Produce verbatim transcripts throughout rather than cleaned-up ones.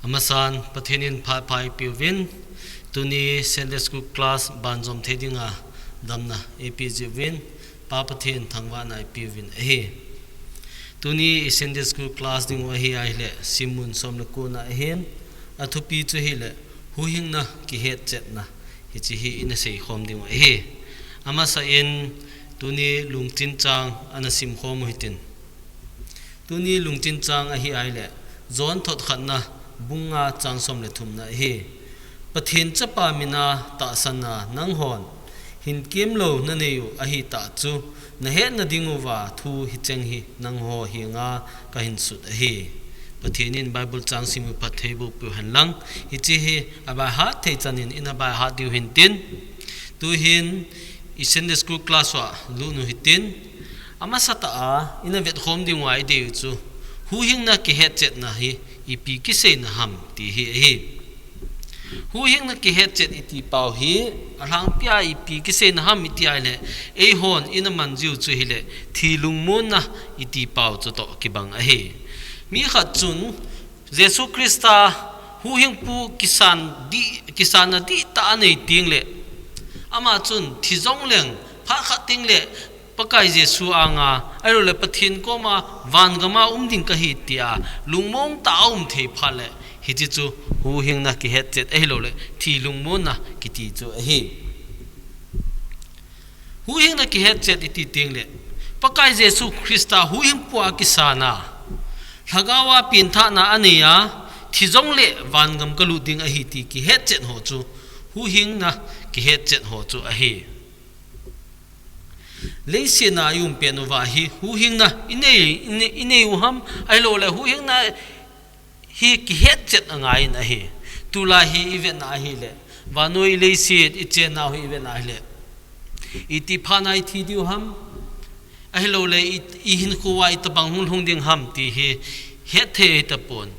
Amasan Pathen in phat pha eipeuvin, tuni Sunday School class banjom thei dinga damna eipeh jiuvin, Pa Pathen thangvahna eipeuvin ahi. Tuni i Sunday School class dingu ahi ahile, simmun som le kona ahin, athupi chu hile, huhhingna kihetchetna, hiche hi ina seikhom dingu ahi. Amasan, tuni lungchin chang ana simkhom u hitin. Tuni lungchin chang ahi ahile, John thot khatna, bung nga chang som le thumna ahi. Pathen Chapa mina tahsanna nanghon hinkemlou nanei u ahitah chu, nahetna dinguva thu hicheng hi nangho henga kahin sut ahi. Pathen in Bible chang simu phatthei boh peh u henlang, hiche hi abaihat thei chanin ina baihat diu hintin. Tuhin i Sunday School class uva lut u hitin. Amasatah a ina vetkhom dinguva ideiu chu, huhhingna kihetchetna hi ipi kiseina ham ti hi ahi. Huhhingna kihetchet iti pau hi, alhangpia ipi kiseina ham iti ahile, eihon ina manjiu chu hile, thi lungmonna iti pau chutoh kibang ahi. Mi khat chun, Jesu Christa huhhingpu kisan dih, kisanna dihtah anei tengle, ama chun thi jongleng phat khat tengle Pakai Jesu anga, ahiloule Pathen koma vangama um ding kahi tia lungmong tah a aum thei phat le, hiche chu huhhingna kihetchet ahiloule thi lungmonna kiti chu ahi. Huhhingna kihetchet iti tengle, Pakai Jesu Christa huhhingpu a kisana, lhagaova penthahna anei a, thi jongle vangam kalut ding ahi ti kihetchet ho chu, huhhingna kihetchet ho chu ahi. Leiset a i um pet uva hi, huhhingna inei, inei, inei u ham, ahiloule huhhingna hi kihetchet angaiyin ahi. Tulai hi ivetna ahile, vannoi leiset ichennau hi ivetna ahile, iti phatna ithi diu ham, ahiloule i, ihinkhouva itobang hung lhung ding ham ti hi hetthei ahitapon.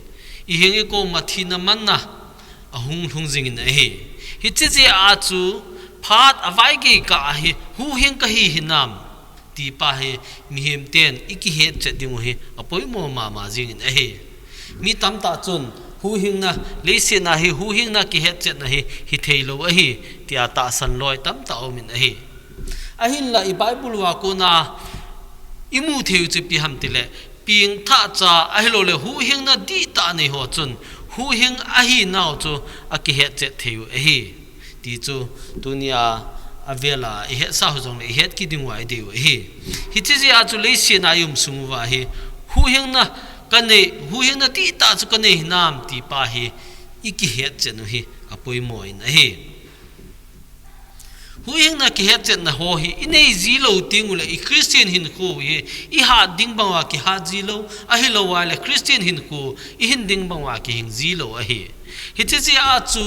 Ihinkhou ma thina manna ahung lhung jingin ahi. Hiche jeh a chu phat avaigei kah a hi huhhing kahi hinam ti pa hi mihem ten ikihetchet dingu hi apoimo mama jengin ahi. Mi tamtah chun huhhingna, leiset a hi huhhingna kihetchetna hi hitheilou ahi tia tahsan loi tamtah aumin ahi. Ahinla i Bible uva kona imu theiu chu ipi ham tile, pengthah cha ahiloule huhhingna dihtah nei ho chun huhhing ahinau chu akihetchet theiu ahi. Ti chu tunia avela ihetsah u jongle ihet kit dinguva ideiu ahi. Hiche jeh a chu leiset a i um sung uva hi huhhingna kanei, huhhingna dihtah chu kanei hinam ti pa hi ikihetchet u hi apoimoin ahi. Huhhingna kihetchetna ho hi inei jilou tengule i Christian hinkho hi ihat ding banguva kihat jilou, ahilouva le Christian hinkho ihin ding banguva kihing jilou ahi. Hiche jeh a chu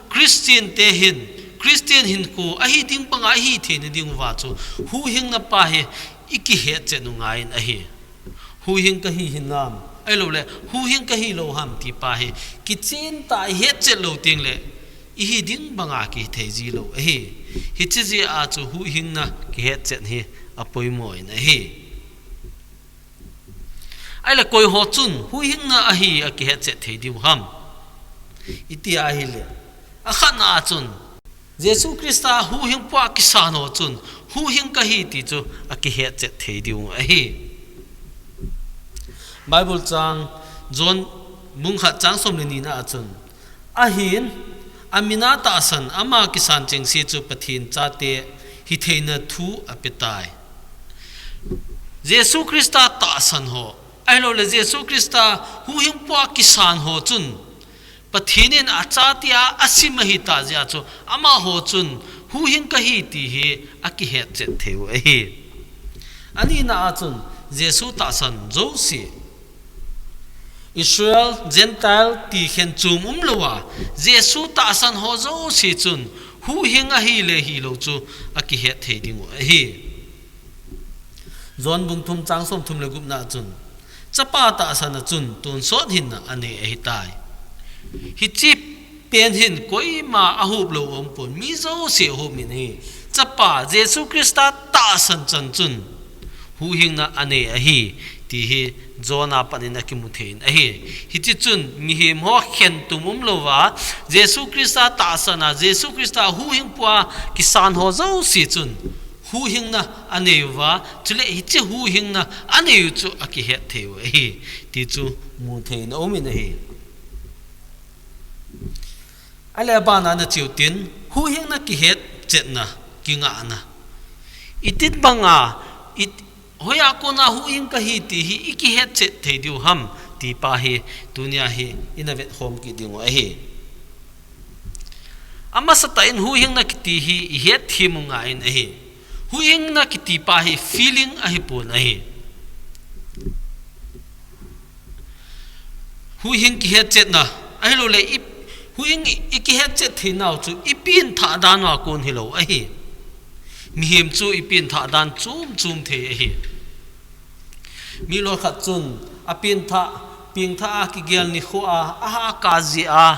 Christian te hin, Christian hinkho ahi ding banga ihi theina dinguva chu huhhingna pa hi ikihetchet u ngaiyin ahi. Huhhing kahi hinam, ahiloule huhhing kahilou ham ti pa hi kichentah a ihetchet lou tengle, ihi ding banga kihithei jilou ahi. Hiche jeh a chu huhhingna kihetchet hi apoimoin ahi. Ahile koiho chun huhhingna ahi akihetchet thei diu ham iti ahile, akhatna a chun Jesu Christa huhhingpu a kisan ho chun huhhing kahi ti chu akihetchet thei diu ahi. Bible chang John bung khat chang som le nina a chun, ahin, amina tahsan ama kisan chengse chu Pathen chate hitheina thu apetai. Jesu Christa tahsan ho, ahiloule Jesu Christa huhhingpu a kisan ho chun Pathen in achate a asim ahitah jeh a chu amaho chun huhhing kahi ti hi akihetchet theiu ahi. Anina a chun Jesu tahsan jouse, Israel, Gentile ti khenchom umlouva Jesu tahsan ho jouse chun huhhing ahile hilou chu akihet thei dingu ahi. John bung thum chang som thum le gupna a chun, Chapa tahsan a chun tonsot hinna anei ahitai. Hiche pen hin koima ahop lou aumpon, mi jouse ahop in ahi. Chapa Jesu Christa tahsan chan chun huhhingna anei ahi ti hi John a panin akimu thei in ahi. Hiti chun mihem ho khen tum um louva, Jesu Christa tahsan a, Jesu Christa huhhingpu a kisan ho jouse chun huhhingna anei uva, chule hiche huhhingna anei u chu akihet thei u ahi, ti chu mu thei in aum in ahi. Ahile abana na cheu tin, huhhingna kihetchetna, kingahna. Itin banga, it, hoiya kona huhhing kahi ti hi ikihetchet thei diu ham, ti pa hi, tunia hi, ina vet khom kit ding u ahi. Amasa tah in huhhingna kiti hi ihet thim u ngai in ahi. Huhhingna kiti pa hi feeling ahipon ahi. Huhhing kihetchetna, ahilouleh i, huhhing i, ikihetchet theinau chu ipengthah dan uva kon hilou ahi. Mihem chu ipengthah dan chom chom thei ahi. Mi loi khat chun apengthah, pengthah a kigel nikho a, aha kap jeh a,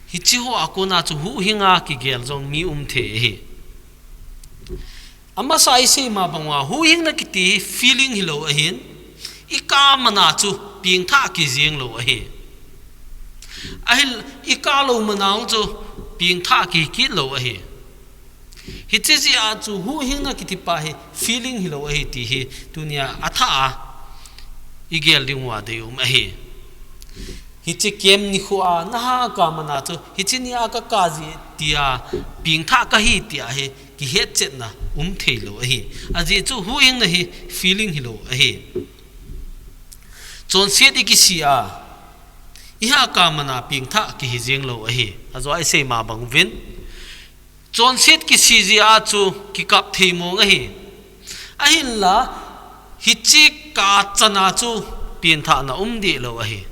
hiche hoa kona chu huhhing a kigel jong mi um thei ahi. Amasa isei ma bang uva, huhhingna kiti hi feeling hilou ahin, ikap mana chu pengthah kijeng lou ahi. Ahile, ikap lou mana chu pengthah kikit lou ahi. Hiche jeh a chu huhhingna kiti pa hi feeling hilou ahi ti hi, tunia athah a igel ding uva deium ahi. Hiche camp nikho a, naha kap mana chu, hiche nia kakap ji tia, pengthah kahi tia hi, kihetchetna um thei lou ahi. Ajeh chu huhhingna hi feeling hilou ahi. Chonset ikisih a, iha kap mana pengthah kihi jeng lou ahi. Ajo a isei ma bang uvin. Chonset kisih jeh a chu kikap thei mong ahi. Ahinla, hiche kap chan a chu pengthahna um deh lou ahi.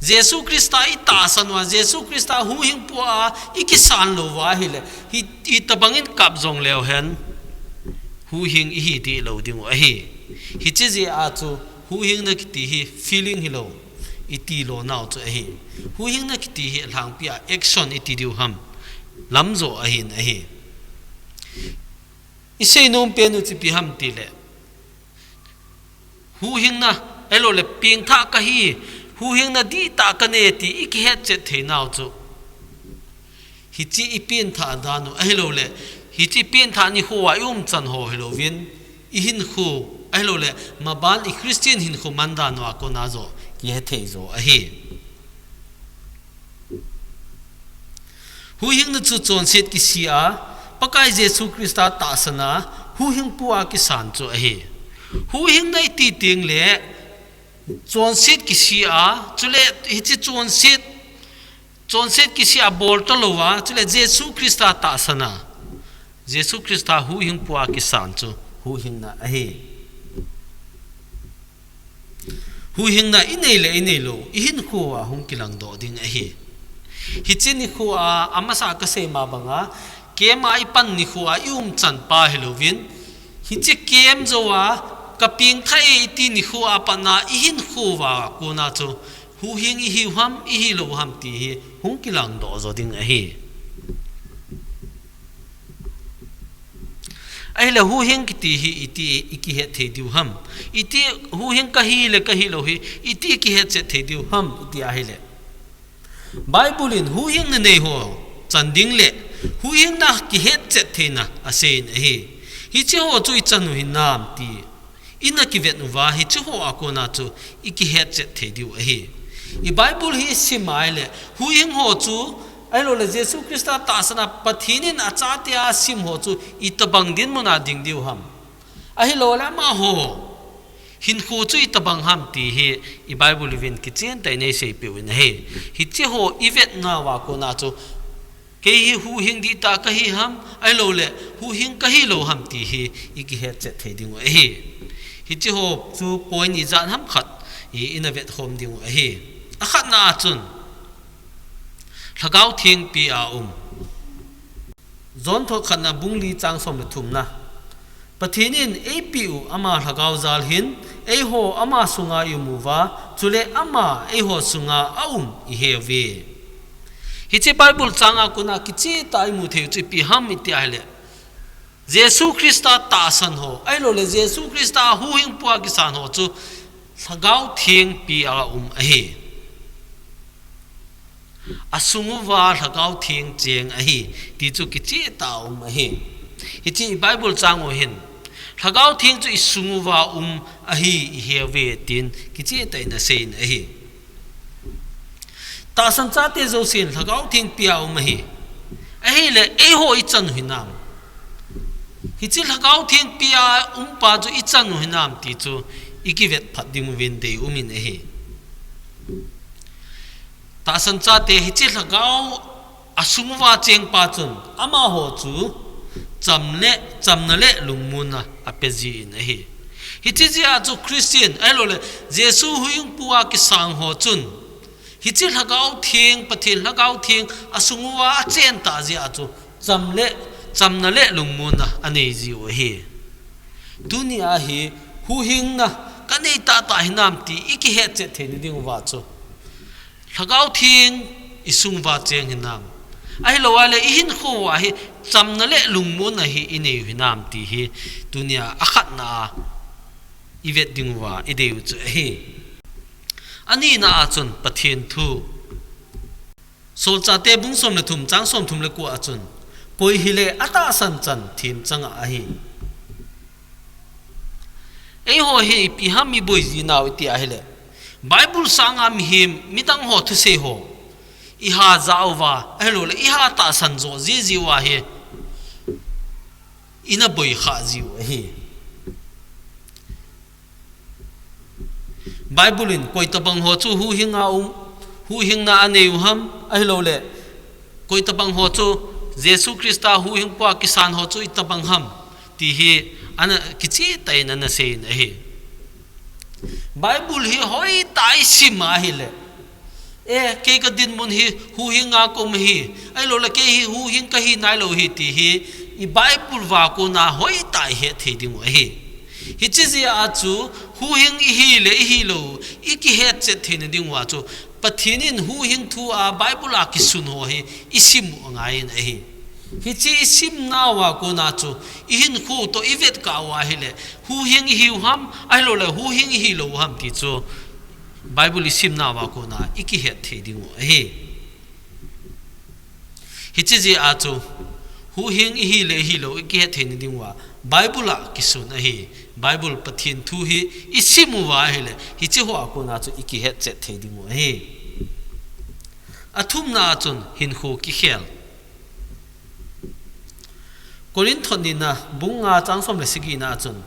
Jesu Christa itahsan uva, Jesu Christa huhhingpu a ikisan lou uva ahile, hi, itobang in kap jong leu hen, huhhing ihi deh lou ding u ahi. Hiche jeh a chu huhhingna kiti hi feeling hilou, iti lonau chu ahi. Huhhingna kiti hi alhangpi a action iti diu ham, lamjo ahin ahi. Isei nom pen u chu ipi ham tile, huhhingna, ahilouleh pengthah kahi, huhhingna dihtah kanei ti ikihetchet theinau chu, hiche ipengthah dan u, ahilouleh, hiche pengthah nikho a iumchan ho hilouvin, ihinkho, ahilouleh, maban i Christian hinkho man dan uva kona jo, kihethei jo ahi. Huhhingna chu chonset kisih a, Pakai Jesu Christa tahsan a, huhhingpu a kisan chu ahi. Huhhingna iti teng le, chonset kisih a, chule hiche chonset, chonset kisih a bol talouva, chule Jesu Christa tahsan a, Jesu Christa huhhingpu a kisan chu huhhingna ahi. Huhhingna inei le inei lou, ihinkho a hung kilangdoh ding ahi. Hiche nikho a, amasa kasei ma banga, camp a ipan nikho a iumchan pa hilouvin, hiche camp jou a, kapengthah e iti nikho a pat a ihinkho uva kona chu, huhhing ihiu ham, ihilou ham ti hi, hung kilangdoh jo ding ahi. Ahile huhhing kiti hi iti ikihet thei diu ham. Iti huhhing kahi le kahilou hi, iti kihetchet thei diu ham, iti ahile. Bible in huhhingna nei ho chan ding le, huhhingna kihetchet theina aseiyin ahi. Hiche ho chu ichan u hinam ti. Ina kivet uva hiche hoa kona chu ikihetchet thei diu ahi. I Bible hi isim a ahile, huhhing ho chu, ahilouleh Jesu Christa tahsan a Pathen in achate a asim ho chu itobang dinmun a ding diu ham. Ahilouleh amaho hinkho chu itobang ham ti hi i Bible uvin kichen tah in eiseipeh uvin ahi. Hiche ho ivet nauva kona chu, kei hi huhhing dihtah kahi ham, ahilouleh, huhhing kahilou ham ti hi ikihetchet thei ding u ahi. Hiche ho chu point ijat ham khat i, ina vetkhom ding u ahi. Akhatna a chun, Lhagao Theng pe a um. John thot khatna bung li chang som le thumna. Pathen in eipeh u ama Lhagao jal hin, eiho ama sunga i um uva, chule ama eiho sunga aum i he uve. Hiche Bible chang a kona kichen tah a imu thei u chu ipi ham iti ahile, Jesu Christa tahsan ho, ahilouleh Jesu Christa huhhingpu a kisan ho chu, Lhagao Theng pia um ahi. Asung uva Lhagao Theng cheng ahi, ti chu kicheh tah a um ahi. Hiche Bible chang u hin, Lhagao Theng chu isung uva um ahi, ihe uve, tin kicheh tah in asei in ahi. Tahsan chate jousen Lhagao Theng pia um ahi. Ahile, eiho ichan u hinam? Hiche Lhagao Theng pia um pa chu ichan u hinam ti chu ikivet phat ding uvin deium in ahi. Tahsan chate hiche Lhagao asung uva cheng pa chun amaho chu cham le, chamna le lungmonna ape jin ahi. Hiche jeh a chu Christian, ahilou le, Jesu huhhingpu a kisang ho chun, hiche Lhagao Theng, Pathen Lhagao Theng asung uva achen tah jeh a chu cham le, chamna le lungmonna anei jiu ahi. Tuni a hi huhhingna kanei tahtah hinam ti ikihetchet theina diuva chu Lhagao Theng isung uva cheng hinam? Ahilou le ihinkho uva hi chamna le lungmonna hi inei u hinam ti hi tuni a akhatna a ivet diuva idei u chu ahi. Anina a chun Pathen thu. Solchahte bung som le thum chang som thum le ko a chun, koi hile atahsan chan themchang a ahi. Eiho hi ipi ham iboi jinau iti ahile, Bible sanga mihem midang ho thusei ho iha ja uva, ahilou le iha tahsan jo jiji uva hi ina boi kha jiu ahi. Bible in koi tabang ho chu huhhing a um, huhhingna anei u ham, ahilou le, koi tabang ho chu Jesu Christa huhhingpu a kisan ho chu itabang ham, ti hi ana kicheh tah in ana sei in ahi. Bible hi hoitah a isim ahile, e, kei kadinmun hi huhhing a ka um ahi, ahilou le kei hi huhhing kahi nailou ahi ti hi, i Bible uva kona hoitah a ihet thei diu ahi. Hiche jeh a chu huhhing ihi le ihilou ikihetchet theina diuva chu Pathen in huhhing thu a Bible a kisun ho hi isim u angai in ahi. Hiche isimna uva kona chu ihinkho toh ivet kah uva ahile, huhhing ihiu ham, ahilou le huhhing ihilou ham ti chu Bible isimna uva kona ikihet thei diu ahi. Hiche jeh a chu huhhing ihi le ihilou ikihet theina diuva Bible a kisun ahi. Bible Pathen thu hi isim uva ahile, hiche hoa kona chu ikihetchet thei diu ahi. Athumna a chun hinkho kikhel. Korinth nina bung nga chang som le sagi na a chun,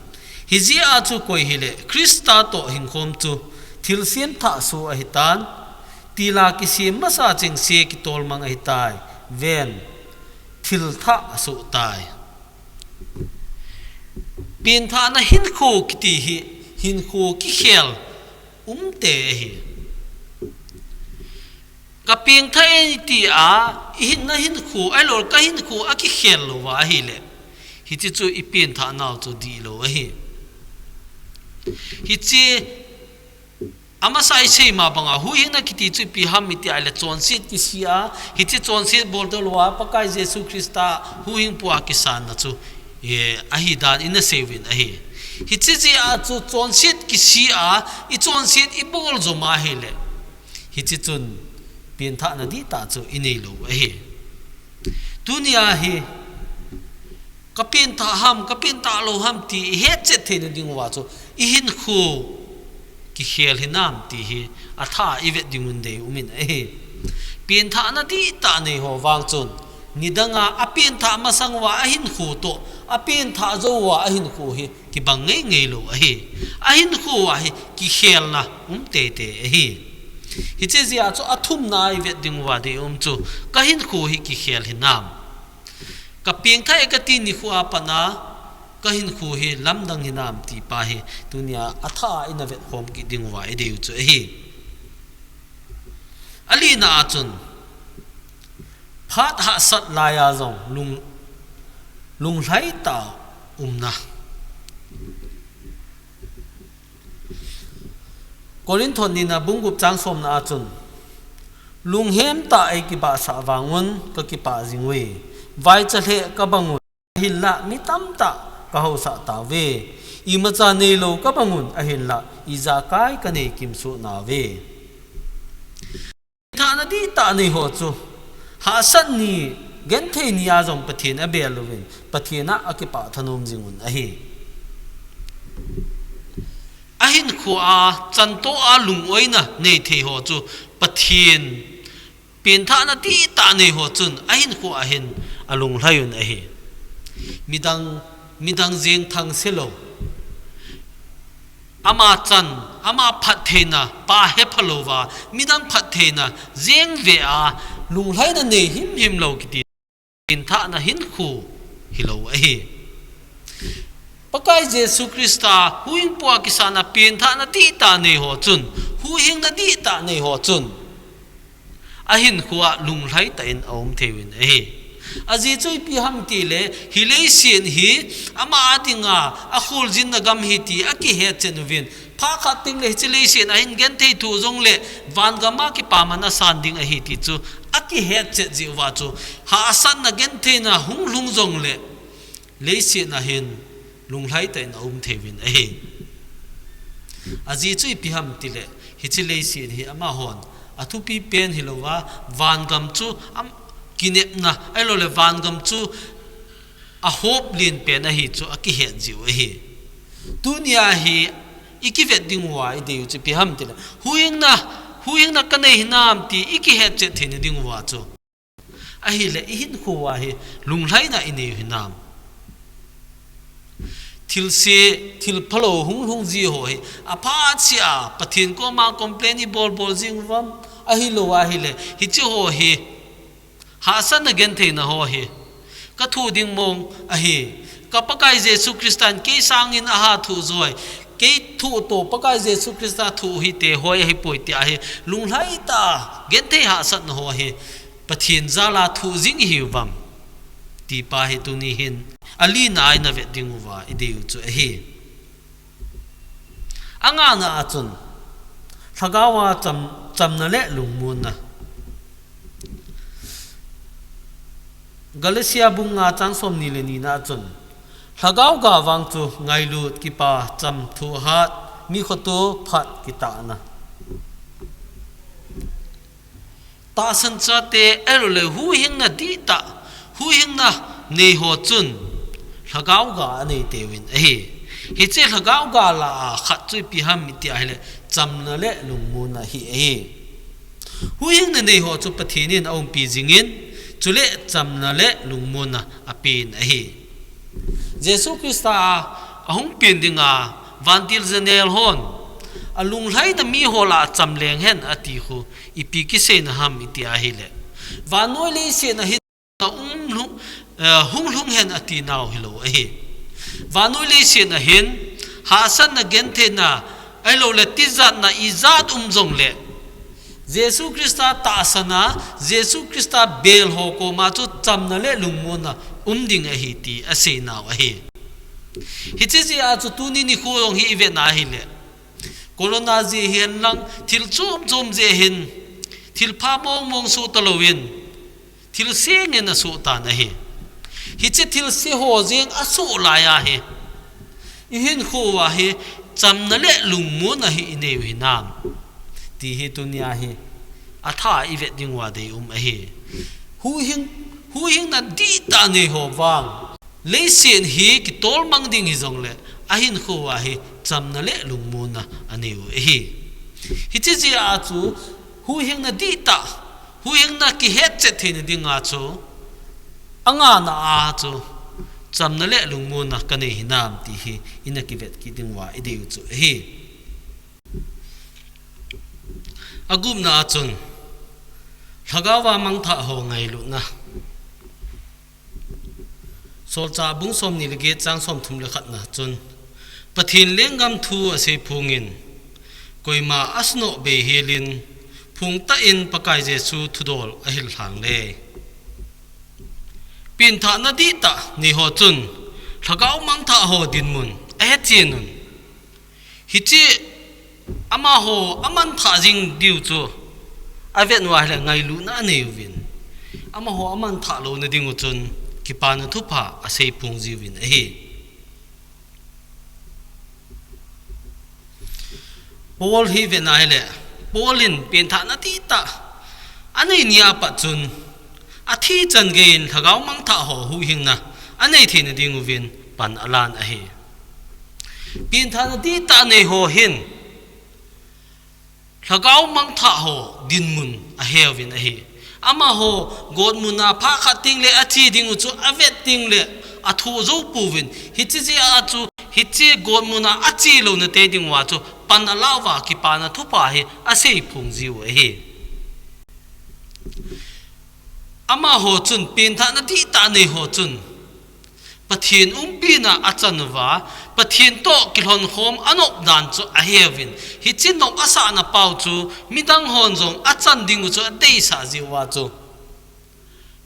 hijeh a chu koi hile Christa toh hingkhom chu thilsem thah soh ahitan, tila kisem masa chengse kitolmang ahitai, ven, thil thah asoh tai. Pengthahna hinkho kiti hi hinkho kikhel umtah ahi. Ka pengthah e tia ihinna hinkho, ahilou le ka hinkho akikhel louva ahile, hiche chu ipengthah nau chu dihlou ahi. Hiche amasa isei ma banga huhhingna kiti chu ipi ham iti ahile, chonset kisih a, hiche chonset bol talou a Pakai Jesu Christa huhhingpu a kisanna chu, e, ahidan ina sei uvin ahi. Hiche jeh a chu chonset kisih a, ichonset ibol jom ahile, hiche chun pengthahna dihtah chu inei lou ahi. Tuni a hi ka pengthah ham, ka pengthah lou ham ti ihetchet theina diuva chu ihinkho kikhel hinam ti hi athah a ivet diuvin deium in ahi. Pengthahna dihtah nei ho vang chun nidanga apengthah masang uva ahinkho toh, apengthah jou uva ahinkho hi kibang ngeingei lou ahi. Ahinkho uva hi kikhelna um teitei ahi. Hiche jeh a chu athumna a ivet diuva deium chu ka hinkho hi kikhel hinam? Ka pengthah e kati nikho a pat a ka hinkho hi lamdang hinam ti pa hi tuni a athah a ina vetkhom kit diuva idei u chu ahi. Alina a chun, phat hahsat laiya jong lung, lunglhai tah a umna. Korinth nina bung gup chang somna a chun, lunghem tah a eikibahsah vang un kakipah jing uve. Vaicha lheh kabang un, ahinlah mi tamtah kahaosah tauve. Imacha neilou kabangun ahinlah, ijakai kanei kimsoh nauve. Thahna dihtah nei ho chu, hahsat ni genthei ni a jong Pathen abel uvin, Pathen a akipah thanom jingun ahi. Ahinkhoa chantoh a lungoina neithei ho chu Pathen Penthahna dihtah nei ho chun ahinkhoa hin alunglhai un ahi. Midang, midang jeng thangse lou. Ama chan, ama phattheina pa hepha louva, midang phattheina jeng ve a, lunglhaina nei himhim lou kiti. Penthahna hinkho hilou ahi. Pakai Jesu Christa huhhingpu a kisana penthahna dihtah nei ho chun, huhhingna dihtah nei ho chun, ahinkhoa lunglhai tah in aum thei uvin ahi. Ajeh chu ipi ham tile, hi leiset hi ama a dinga akholjinna gam ahi ti akihetchet uvin, phat khat tengle hiche leiset a hin genthei thoh jongle, vangam a kipaman asan ding ahi ti chu akihetchet jeh uva chu, hahsatna gentheina hunglhung jongle, leiset a hin lunglhai tah in aum thei uvin ahi. Ajeh chu ipi ham tile, hiche leiset hi amahon athupi pen hilouva, vangam chu am, kinepna, ahilouleh vangam chu ahop len pen ahi chu akihet jiu ahi. Tunia hi ikivet dinguva ideiu chu ipi ham tile, huhhingna, huhhingna kanei hinam ti ikihetchet theina dinguva chu, ahile ihinkhoa hi lunglhaina inei u hinam? Thilse, thilphalou hunglhung ji ho hi aphat sea Pathen koma complain ibolbol jing uvam? Ahilou ahile hiche ho hi, hahsatna gentheina ho hi, kathoh ding mong ahi. Ka Pakai Jesu Christan kei sangin aha thoh joi, kei thoh toh Pakai Jesu Christa thoh hite hoi ahipoi tia hi lunglhai tah a genthei hahsatna ho hi Pathen jal a thoh jing ihiuvam? Tipa hi tuni hin alina a ina vet dinguva ideiu chu ahi. Angana a chun, lhagao a cham, chamna le lungmonna. Galatia bung nga chang somni le nina a chun, lhagao ga vang chu ngailut, kipah, cham, thohhat, mi khoto, phat, kitahna. Tahsan chate, ahilouleh huhhingna dihtah, huhhingna nei ho chun lhagao ga anei teuvin ahi. Hiche lhagao ga lah a khat chu ipi ham iti ahile, chamna le lungmonna hi ahi. Huhhingna nei ho chu Pathen in aumpi jingin, chule chamna le lungmonna apen ahi. Jesu Christa a ahung pen dinga vantil janel hon, alunglhaina mi ho lah a cham leng hen ati khu, ipi kiseina ham iti ahile, vannoi leiset a hin aum lhung, eh, hunglhung hen ati nau hilou ahi. Vannoi leiset a hin hahsatna gentheina, ahilouleh tijatna ijat um jongle, Jesu Christa tahsan a, Jesu Christa bel ho koma chu chamna le lungmonna um ding ahi ti aseinau ahi. Hiche jeh a chu tuni nikho jong hi ivet na ahile, corona jeh hihen lang, thil chom chom jeh hin, thilpha mong mong soh talouvin, thilse ngen asoh tan ahi. Hiche thilse ho jeng asoh lai ahi, ihinkho uva hi chamna le lungmonna hi inei u hinam? Ti hi tunia hi atha a ivet dinguva deium ahi. Huhhing, huhhingna dihtah nei ho vang, leiset hi kitolmang ding hijongle, ahinkho uva hi chamna le lungmonna anei u ahi. Hiche jeh a chu huhhingna dihtah, huhhingna kihetchet theina dinga chu, angana a chu chamna le lungmonna kanei hinam ti hi ina kivet kit dinguva ideiu chu ahi. Agupna a chun, lhagao a mangthah ho ngailutna. Solchah bung somni le get chang somthum le khatna chun, Pathen lenggam thu asei phongin, koima asnoh bei helin, phongtah in Pakai Jesu thudol ahil lhangle. Penthahna dihtah nei ho chun, lhagao mangthah ho dinmun ahechen un. Hiche amaho amanthah jing diu chu avet uva ahile ngailutna anei uvin, amaho amanthah louna dingu chun kipana thupha asei phong jiuvin ahi. Paul hi ven ahile, Paul in pengthahna dihtah anei ni apat chun, athi chan geiyin lhagao mangthah ho huhhingna anei theina ding uvin pan alan ahi. Pengthahna dihtah nei ho hin lhagao mangthah ho dinmun aheuvin ahi. Amaho gotmun a phat khat tengle ache ding u chu avet tengle athoh jou pouvin. Hiche jeh a chu, hiche gotmun a ache louna tei ding uva chu pan alah uva kipana thupha hi asei phong jiu ahi. Amaho chun, pengthahna dihtah nei ho chun, Pathen umpina achan uva, Pathen toh kilhonkhom anop dan chu aheuvin. Hiche nop asahna pau chu midang hon jong achan ding u chu adeisah jiu va chu,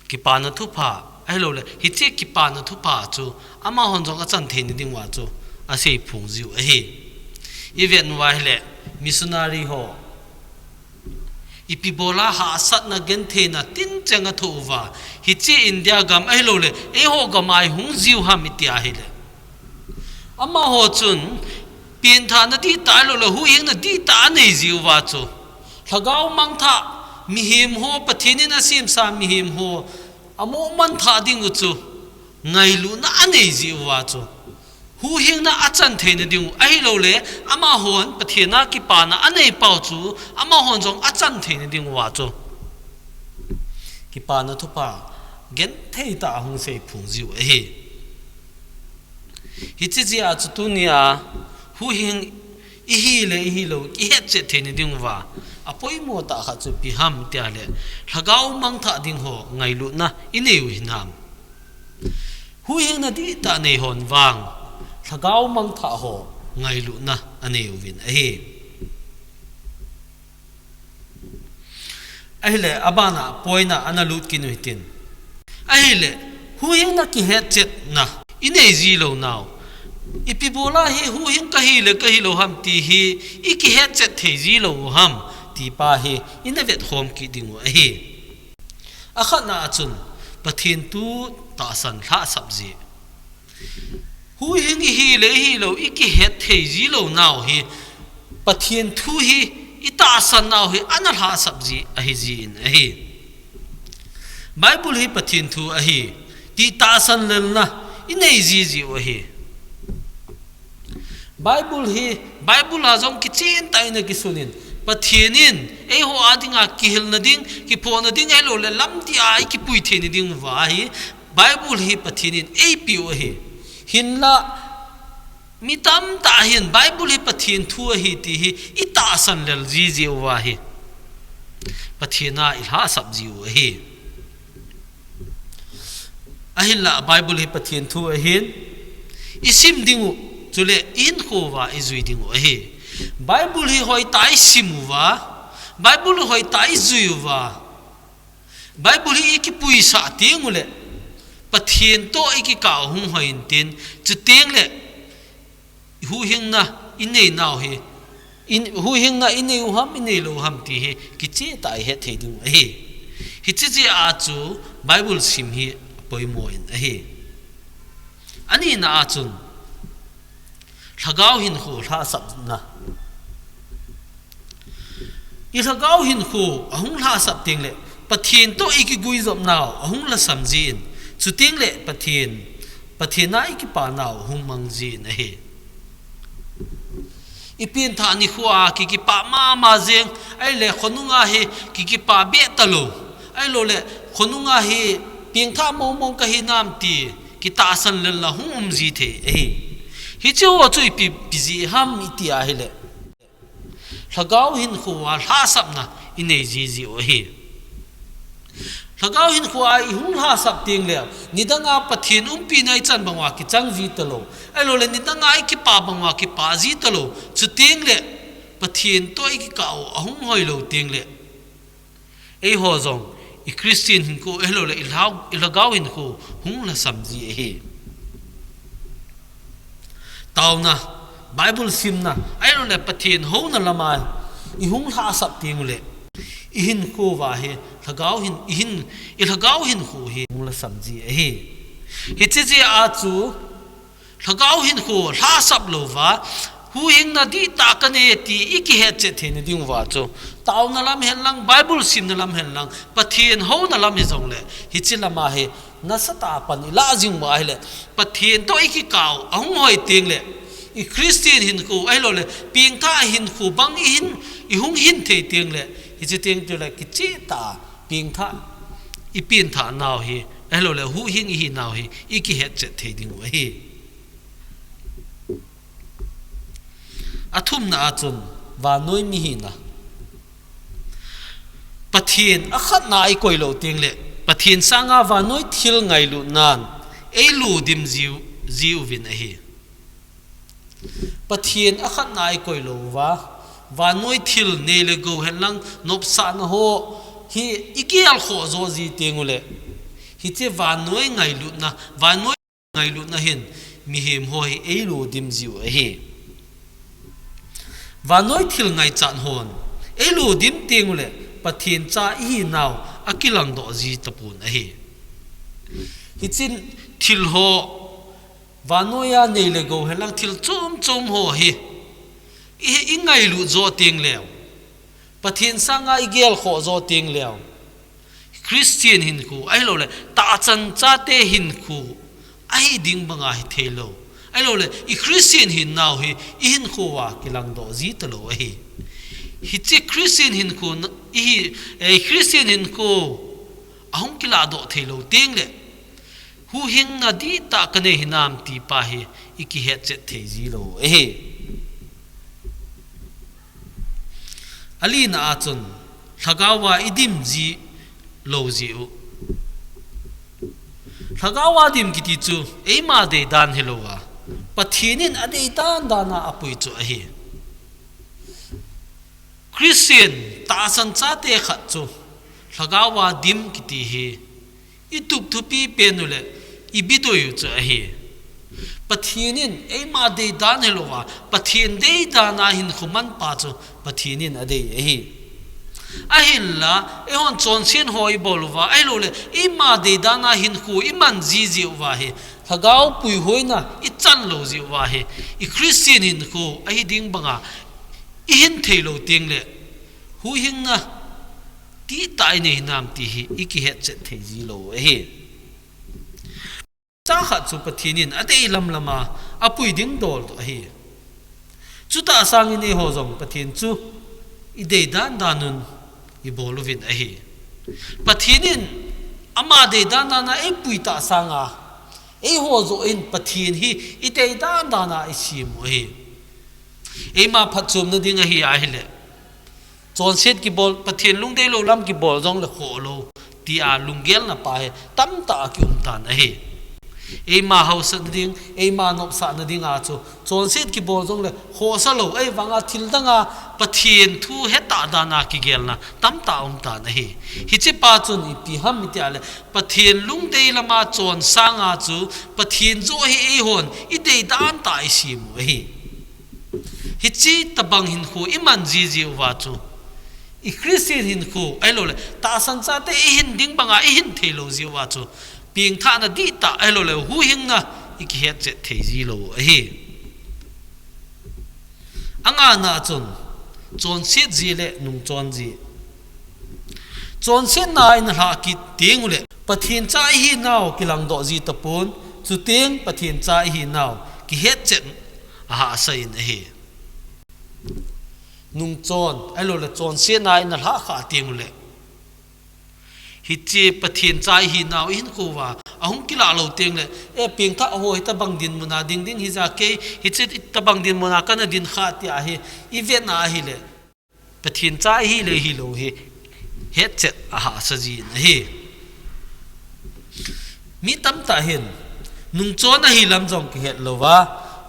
kipana thupha, ahilouleh hiche kipana thupha chu amahon jong achan theina ding uva chu asei phong jiu ahi. I vet uva ahile, missionary ho ipi bola hahsatna gentheina tincheng athoh uva, hiche India gam ahilouleh eiho gam a ihung jiu ham iti ahile, amaho chun pengthahna dihtah ahilouleh huhhingna dihtah anei jiu va chu, lhagao mangthah, mihem ho, Pathen in asemsa mihem ho amoh manthah ding u chu ngailutna anei jiu va chu, huhhingna achan theina ding u ahilouleh amahon Pathen a kipana anei pau chu amahon jong achan theina ding uva chu, kipana thupha genthei tah ahung sei phong jiu ahi. Hiche jeh a chu tunia huhhing ihi le ihilou kihetchet theina ding uva apoimo tah khat chu ipi ham tia le, lhagao mangthah ding ho ngailutna inei u hinam? Huhhingna dihtah nei hon vang lhagao mangthah ho ngailutna anei uvin ahi. Ahile, abana point a ana lut kit u hitin. Ahile, huhhingna kihetchetna inei ji lou nau, ipi bola hi huhhing kahi le kahilou ham ti hi ikihetchet thei ji lou u ham ti pa hi ina vetkhom kit ding u ahi. Akhatna a chun, Pathen thu tahsan lhahsap ji. Huhhing ihi le ihilou ikihet thei ji lou nau hi Pathen thu hi itahsan nau hi ana lhahsap ji ahi jin ahi. Bible hi Pathen thu ahi ti tahsan lelna inei jiji u ahi. Bible hi, Bible a jong kichen tah in akisun in, Pathen in eiho a dinga kihilna ding, kiphona ding ahilouleh lamtia ikipui theina ding uva hi Bible hi Pathen in eipeh u ahi. Hinlah, mi tamtah hin Bible hi Pathen thu ahi ti hi itahsan lel jiji uva hi Pathen a ilhahsap ji u ahi. Ahinlah Bible hi Pathen thu ahin, isim ding u, chule ihinkho uva ijui ding u ahi. Bible hi hoitah a isim uva, Bible hi hoitah a ijui uva, Bible hi ikipuisah teng uleh, Pathen toh ikikah u hung hoi intin, chuteng leh huhhingna inei nau hi, in, huhhingna inei u ham, inei lou u ham ti hi kichen tah a ihet thei ding u ahi. Hiche jeh a chu Bible sim hi apoimo in ahi. Anina a chun, lhagao hinkho lhahsapna. Ilhagao hinkho ahung lhahsap teng leh, Pathen toh ikiguijop nau ahung lhasam jin, chuteng leh Pathen, Pathen a ikipa nau ahung mang jin ahi. Ipengthah nikho a kikipah mama jeng, ahileh khonung a hi kikipah beh talou, ahilouleh khonung a hi pengthah mongmong kahi nam ti kitahsan lelna hung um ji thei ahi. Hiche ho chu ipi, ipi jeh ham iti ahileh, lhagao hinkho a lhahsapna inei jiji u ahi. Lhagao hinkho a ihung lhahsap teng leh, nidang a Pathen umpina ichan bang uva kichang ji talou, ahilouleh nidang a ikipa bang uva kipa ji talou, chuteng leh Pathen toh ikikah u ahung hoi lou teng leh, eiho jong i Christian hinkho ahilouleh ilhao, ilhagao hinkho hung lhasam ji ahi. Taona, Bible simna, ahilouleh Pathen houna lama ihung lhahsap teng uleh, ihinkho uva hi lhagao hin, ihin, ilhagao hinkho hi hung lhasam ji ahi. Hiche jeh a chu lhagao hinkho lhahsap louva, Huhhingna dihtah kanei ti i kihetchet theina diuva chu, taona lam henlang, Bible simna lam henlang, Pathen houna lam hijongle, hiche lama hi nasatah a pan ilah jing uva ahile, Pathen toh i kikah u ahung hoi tengle, i Christian hinkho ahiloule, pengthah hinkho bang i hin, i hung hin thei tengle, hiche teng chule kichehtah a pengthah, i pengthah nau hi, ahiloule huhhing ihi nau hi i kihetchet thei diu ahi. Athumna a chun, vannoi mi hina. Pathen akhatna i koi lou tengle, Pathen sanga vannoi thil ngailutnan eiludim jiu, jiuvin ahi. Pathen akhatna i koi lou uva, vannoi thil nei le gou henlang nopsahna ho hi i gelkhoh jo ji tengule, hiche vannoi ngailutna, vannoi ngailutna hin mihem ho hi eiludim jiu ahi. Vannoi thil ngaichat hon eiludim tengule, Pathen cha ihi nau akilangdoh ji tapon ahi. Hiche thil ho, vannoiya nei le gou henlang thil chom chom ho hi i, i ngailut jo tengleu, Pathen sanga i gelkhoh jo tengleu, Christian hinkho ahiloule, tahsan chate hinkho ahi ding banga hitheilou. Ahiloule, i Christian hinnau hi i hinkho uva kilangdoh ji talou ahi. Hiche Christian hinkho na, ihi, eh, Christian hinkho ahung kilahdoh theilou tengle, huhhingna dihtah kanei hinam ti pa hi i kihetchet thei jilou ahi. Alina a chun, lhagaova i dim ji lou jiu. Lhagaova dim kiti chu eima deidan hilouva, Pathen in adeidan dan a apui chu ahi. Christian tahsan chate khat chu lhagaova dim kiti hi i tup thupi pen ule i bidoi u chu ahi. Pathen in eima deidan hilouva, Pathen deidan a hinkho manpa chu Pathen in adei ahi. Ahinla, eihon chonset ho i bol uva, ahiloule, eima deidan a hinkho i man jiji uva hi, lhagao puihoina i chan lou ji uva hi, i Christian hinkho ahi ding banga i hin theilou tengle, huhhingna dihtah i nei hinam ti hi i kihetchet thei jilou ahi. Cha khat chu Pathen in adei lamlam a apui ding dol toh ahi. Chutah sangin eiho jong Pathen chu i deidan dan un i bol uvin ahi. Pathen in ama deidan dan a eipui tah sanga, eiho joh in Pathen hi i deidan dan a i sem u ahi. Eima phatchomna ding ahi ahile, chonset kibol, Pathen lungdei lou lam kibol jongle khoh lou, tia lunggelna pa hi tamtah a kium tan ahi. Eima haosatna ding, eima nopsahna dinga chu, chonset kibol jongle khohsa lou, ahivanga thil danga Pathen thu hetah dan a kigelna tamtah um tan ahi. Hiche pa chun ipi ham iti ahile, Pathen lungdei lama chon sanga chu, Pathen joh hi eihon i deidan tah a i sem u ahi. Hiche tobang hinkho i man jiji uva chu, i Christian hinkho ahiloule, tahsan chate i hin ding banga i hin theilou ji uva chu, pengthahna dihtah ahiloule, huhhingna i kihetchet thei jilou ahi. Angana a chun, chonset ji le nungchon ji. Chonsetna a i na lhah kit tengule, Pathen cha ihi nau kilangdoh ji tapon, chuteng Pathen cha ihi nau kihetchet ahahsa in ahi. Nungchon, ahiloule chonsetna a i na lhah khah tengule, hiche Pathen cha ihi nau i hinkho uva ahung kilah lou tengle, e, pengthah ho hitobang dinmun a ding ding hija kei, hiche hitobang dinmun a kana ding khah tia hi i vetna ahile, Pathen cha ihi le hilou hi hetchet ahahsa jin ahi. Mi tamtah hin nungchon ahi lam jong kihet louva,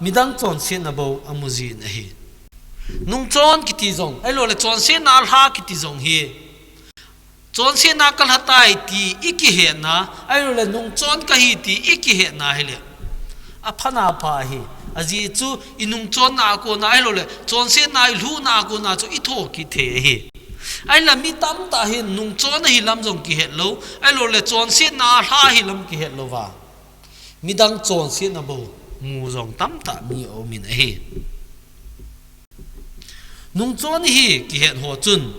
midang chonsetna bou amu jin ahi. Nungchon kiti jong, ahiloule chonsetna a lha kiti jong hi, chonsetna ka lha tai ti i kihetna, ahiloule nungchon kahi ti i kihetna hile, aphana pha ahi. Ajeh chu i nungchonna a kona ahiloule, chonsetna i lhuhna a kona chu i thokit thei ahi. Ahinla mi tamtah hin nungchon ahi lam jong kihet lou, ahiloule chonsetna a lha ahi lam kihet louva, midang chonsetna bou mu jong tamtah mi aumin ahi. Nungchon hi kihet ho chun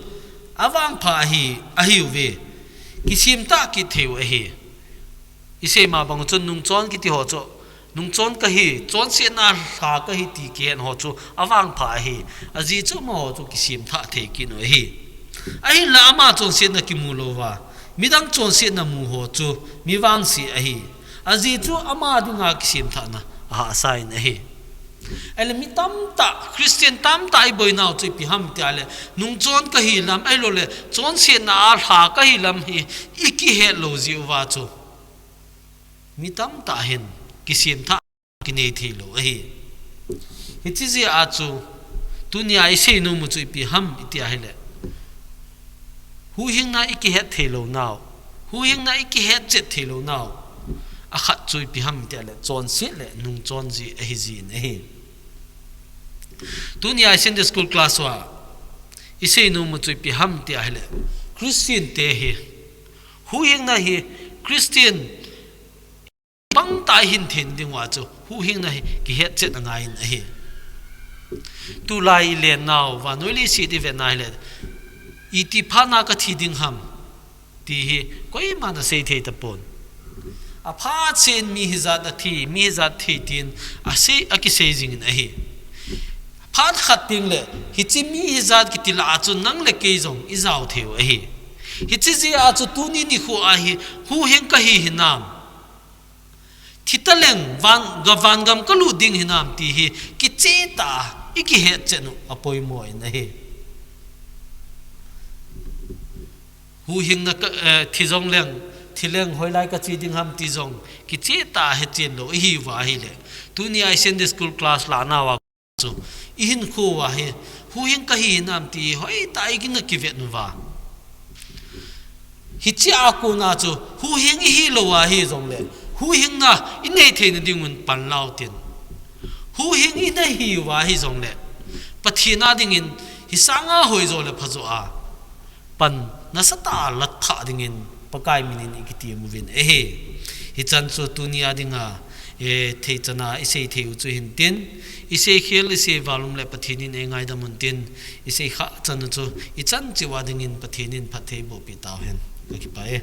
avangpha ahi, ahiuve. Kisemtah kit thei u ahi. Isei ma bang chun nungchon kiti ho chu, nungchon kahi, chonsetna lha kahi ti kihet ho chu avangpha ahi. Ajeh chu amaho chu kisemtah thei kit u ahi. Ahinla ama chonsetna kimu louva, midang chonsetna mu ho chu mi vangse ahi. Ajeh chu ama dinga kisemthahna ahahsa in ahi. Ahile mi tamtah, Christian tamtah iboinau chu ipi ham tia le, nungchon kahi lam, ahilouleh chonsetna a lha kahi lam hi ikihet lou jeh uva chu mi tamtah hin kisemthah kinei thei lou ahi. Hiche jeh a chu tunia isei nom u chu ipi ham iti ahile, huhhingna ikihet thei lou nau, huhhingna ikihet chet thei lou nau, akhat chu ipi ham iti ahile, chonset le nungchon jeh ahi jin ahi. Tunia Sunday school class uva isei nom u chu ipi ham iti ahile, Christian te hi, huhhingna hi Christian bangtah ihin thei ding uva chu huhhingna hi kihet chet angai in ahi. Tulai ilen nau, vannoi leiset ivet na hile, iti phat na kathi ding ham ti hi koiman asei thei tapon. Aphat sen mi hijat athi, mi hijat thi tin asei, akisei jing in ahi. Phat khat teng le, hiche mi hijat kiti lah a chu nang le kei jong ijao thei u ahi. Hiche jeh a chu tuni nikho a hi huhhing kahi hinam, thi taleng van, ga van gam kalut ding hinam ti hi kicheh tah a ikihet chet u apoimo in ahi. Huhhingna ka, eh, thi jong leng, thi leng hoilai kache ding ham ti jong kicheh tah a hechen lou ihi uva ahile, tunia Sunday school class lah nauva chu ihinkho uva hi huhhing kahi hinam ti hoitah a igin a kivet uva, hiche a kona chu huhhing ihi lou ahi jongle, huhhingna inei theina dingun pan lau tin, huhhing inei hi uva ahi jongle, Pathen a dingin hisanga hoi jo le pha jo a pan nasatah a lat thah dingin Pakai minin ikitem uvin ahi. Hichan chu tunia dinga, eh, theichana isei thei u chu hin tin, isei khel, isei val um le Pathen in eingaidam un tin, isei khah chan u chu ichan cheh uva dingin Pathen in phatthei boh peh tauhen. Kakipah e.